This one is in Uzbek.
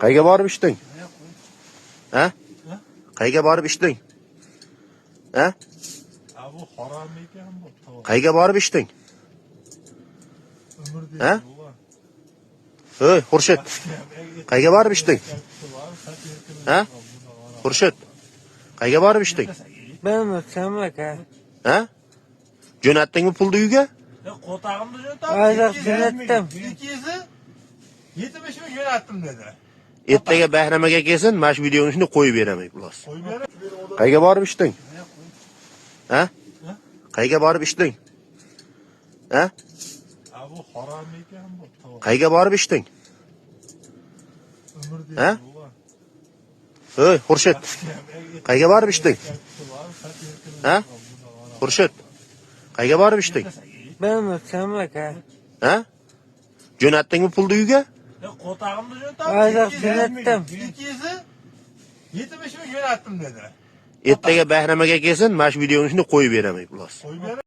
Qayga borib ichding? Ha? Qayga borib ichding? Ha? Ha, bu harom ekan bu. Qayga borib ichding? Umr. Ha? Ey, Xurshid. Qayga borib ichding? Ha? Xurshid. Qayga borib ichding? Bilmasam, aka. Ha? Jo'natdingmi pulni uyga? Qo'tag'imni jo'natdim. Ayzoq jo'natdim. 270 ming jo'natdim, dedi. Ertaga Bahram aka kelsin, mana shu videoni shuni qo'yib beraman, iflos. Qo'yib ber. Qayga borib ichding? Ha? Qayga borib ichding? Ha? Ha, bu harom ekan bu. Qayga borib ichding? Umr. Ha? Ey, Xurshid. Qayga borib ichding? Ha? Xurshid. Qayga borib ichding? Bilmasam, aka. Ha? Jo'natdingmi pulni uyga? Qo'tag'imni jo'natdim. Ayzoq jo'natdim. 270 ming jo'natdim, dedi. Ertaga Bahram aka kelsin, mana shu videoni shuni qo'yib beraman, iflos. Qo'yib ber.